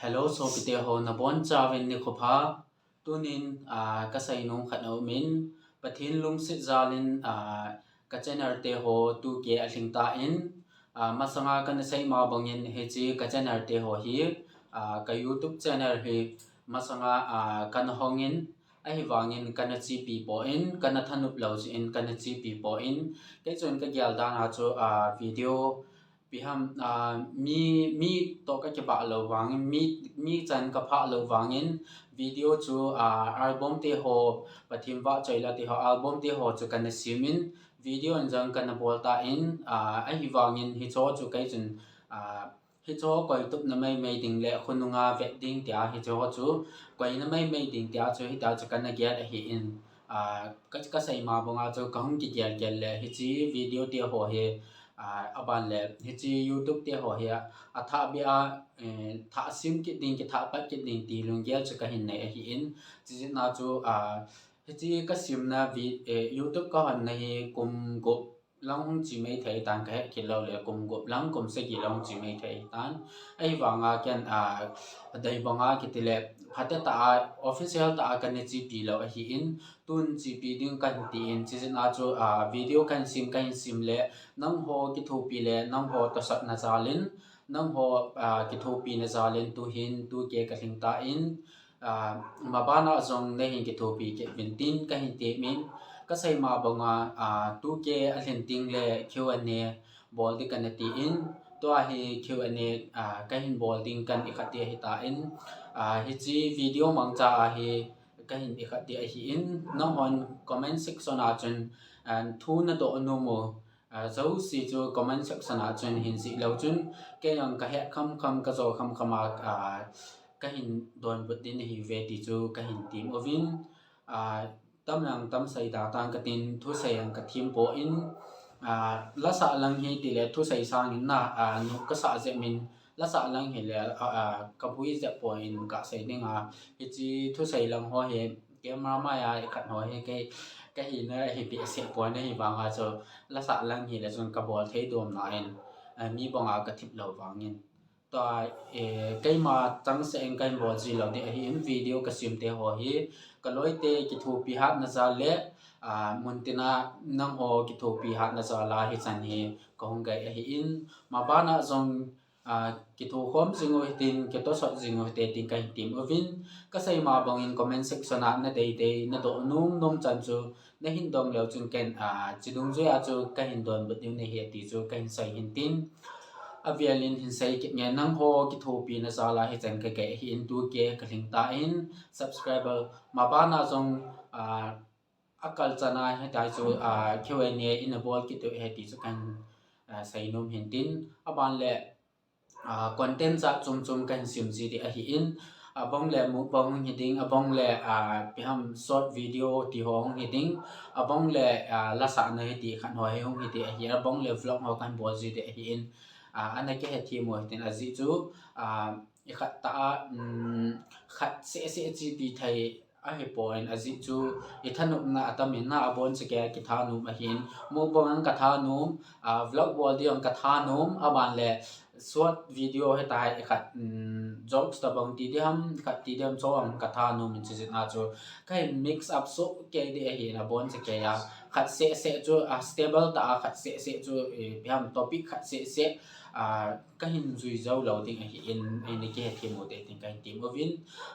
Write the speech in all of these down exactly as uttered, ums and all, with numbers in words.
Hello sopite ho, nabonchauvin nikho pha. Tunin, ah, kasei nom khat aumin, Pathen lungset jalin, ah, ka channel te ho two K alhing tan, ah, masanga kana sei ma bangin hiche ka channel te ho hi, ah, ka YouTube channel hi masanga, ah, kana hongin, ahivangin kana chepi poi, kana thanop lou jeh in kana chepi poi. Kei chun kagel dan a chu, ah, video ipi ham, ah, mi, mi toh kakibah lou vangin, mi, mi chan kaphah lou vangin, video chu, ah, album te ho, Pathen vahchoi la te ho, album te ho chu kana semin, video in jong kana bol tan, ah, ahivangin hicheho chu kei chun, ah, hicheho koitupna maimai ding le khonunga vet ding tia hicheho chu koina maimai ding tia chu hitia chu kana gel ahin, ah, ka, kasei ma banga chu kahung kigel gel le hiche video te ho hi, ah, aban le hiche YouTube te ho hi athah beh a, eh, thah sem kit ding, kithah pat kit ding ti lunggel chu kahin nei ahin. Chujeh a chu, ah, hiche kasemna vi-, eh, YouTube kahonna hi kum gup lang hung che mai thei tan, kahet kit lou le kum gup lang, kum sagi lang hung che mai thei tan. Ahivanga ken, ah, adei banga kiti le phatetah a, official tah a kana chepi lou ahin, tun chepi ding kahin tin, chujeh a chu, ah, video kahin sem, kahin sem le, nangho kithopi le, nangho tosotna jalin, nangho, ah, kithopina jalin tuhin two K kalhing tan, ah, mabana jong nahin kithopi kit uvin tin kahin temin, kasei ma banga, ah, two K alhin teng le Q and A bol ding kana tin, tua hi Q and A, ah, kahin bol ding kan ikhat ding ahitan, ah, hiche video mangcha a hi kahin ikhat ding ahin, nanghon comment section a chun, ah, thu nadoh nom u, ah, jouse chu comment section a chun hin jih lou chun, kei jong kahet khamkham, kajou khamkham a, ah, kahin donbut ding ahiuve ti chu kahin tem uvin, ah, tamlang tam sei da tan katin, thusei jong kathem poi, ah, lasah lang hi tile thusei sangin na, ah, nop kasah jep in, lasah lang hile, ah, ah, kaboi jep poi, kasei dinga, hiche thusei lang ho hi, camera mai a ikhat ho hi kei, kahina hi behseh poi, ahivanga chu lasah lang hile chun kabol thei domna in, ah, mi banga kathip lou vangin. Tua, eh, keima changseh in kahin bol ji lou ding ahin, video kasem te ho hi, kaloite kithopi hatna jal le, ah, muntina nangho kithopi hatna jal a hichan hi kahung gai ahin, mabana jong, ah, kithokhom jing u hitin, kitosot jing u hite tin kahin tem uvin, kasei ma bangin comment section a nadei dei, nadoh nom nom chan chu nahin dong leu chun ken, ah, hiche dungjui a chu kahin donbut diu ahi ti chu kahin sei hin tin. Avelin hin sei kit nge, nangho kithopina jal a hichan kagai ahin, two K kalhing tan, subscriber mabana jong, ah, akal chan a hitia chu, ah, Q and A ina bol kit u ahi ti chu kahin, ah, sei nom hin tin. Aban le, ah, content jat chom chom kahin sem ji ding ahin, abang le mukbang hung hi ding, abang le, ah, ipi ham short video ti ho hung hi ding, abang le, ah, lasahna hiti khat ho hi hung hi ding ahi, abang le vlog ho kahin bol ji ding ahin, ah, ana kihethem u hitin, ajeh chu, ah, ikhat tah a, um, khat seh seh chepi thei ahipon, ajeh chu ithanopna atamin na, abonchauva kithanom ahin, mukbang jong kathanom, ah, vlog bol ding jong kathanom, aban le short video hitia hi khat, um, jokes tabang ti ding ham, khat ti ding ham chu jong kathanom in, chujeh a chu kahin mix up soh kei ding ahin, abonchauva khat seh seh chu, ah, stable tah a khat seh seh chu, eh, ipi ham topic khat seh seh, ah, kahin jui jou lou ding ahin, eina kihethem u hite tin kahin tem uvin.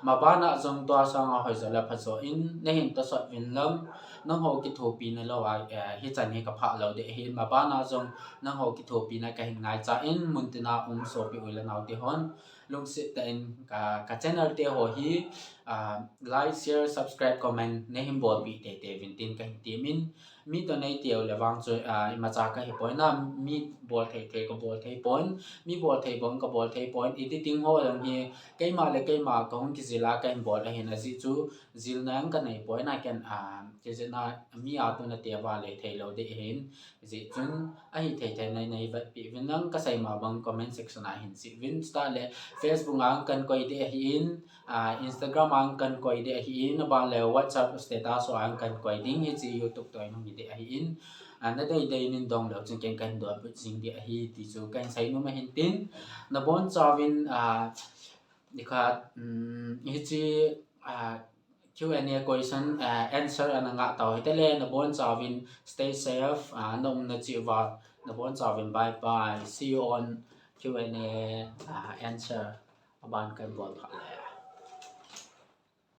Mabana jong tua sanga hoijo le phajo in nahin tosot uvin lang, nangho kithopina lou a, eh, hichan hi kaphah lou ding ahin, mabana jong nangho kithopina kahin ngaichan, muntina um sopi u le nao te hon, lungset tah in ka, ka channel te ho hi, ah, like, share, subscribe, comment nahin bolpeh teitei uvin tin kahin temin, mi toh nei teu le vang chu, ah, imacha kahipoi na, mi bol thei thei kabol thei pon, mi bol thei bang kabol thei pon, editing ho jong hi keima le keima kahung kijil a kahin bol ahin, ajeh chu jilna jong kanei poi na ken, ah, kijilna mi a tuna te va le thei lou ding ahin, ajeh chun ahithei thei nei nei vetpeh uvin lang, kasei ma bang comment section a hin sei uvin, chutah le Facebook a jong kahin koi ding ahin, ah, Instagram a jong kahin koi ding ahin, aban le WhatsApp status a jong kahin koi ding, hiche YouTube toh in hung hi ding ahin, ah, nadei dei in nadong leu chun ken kahin donbut jing ding ahi ti chu kahin sei nom ahin tin, nabonchauvin, ah, Nikhat, um, hiche, uh, Q and A question, uh, answer ana ngah tau hite le, nabonchauvin stay safe, uh, naumna cheh uva, nabonchauvin bye bye. See you on Q and A, uh, answer. Aban kan bol phat le.